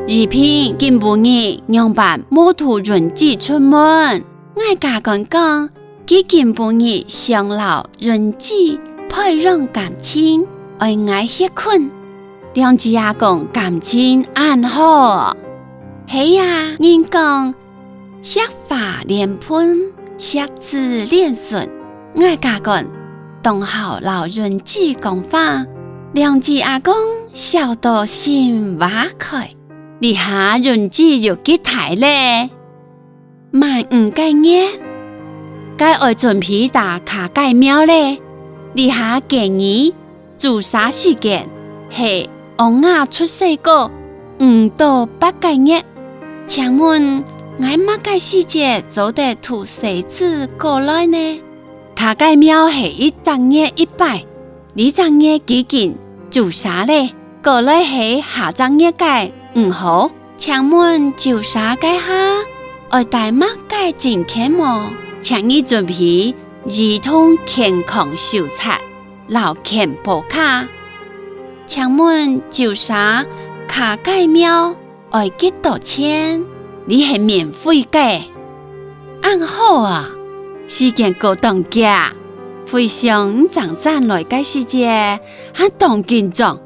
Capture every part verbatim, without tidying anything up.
怡萍今晡日仰般無㧡潤子出門？」𠊎家官講，佢今晡日想摎潤子培養感情，愛𠊎歇睏。兩子阿公感情恁好。係啊，人講，惜花連盆，惜子連孫。𠊎家官當好摎潤子講話，兩子阿公笑到心花開。這下潤子有幾大咧？滿五個月，該愛準備打卡介苗咧。這下建議注射時間係嬰兒出世過五到八個月。請問，𠊎麼个時節做得㧡細子過來呢？卡介苗係一隻月一擺，這隻月既經注射咧，過來係下隻月个五號。請問注射該下愛帶麼个證件無？請你準備兒童健康手冊摎健保卡。請問注射卡介苗愛幾多錢？這係免費个。恁好啊！時間過當遽，非常正轉來个時節，還當緊張。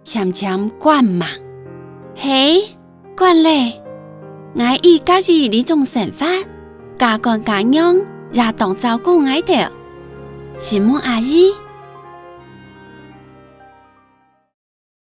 漸漸慣嘛。係，慣咧。𠊎已合意這種生活，家官家娘也當照顧𠊎兜。承蒙阿姨，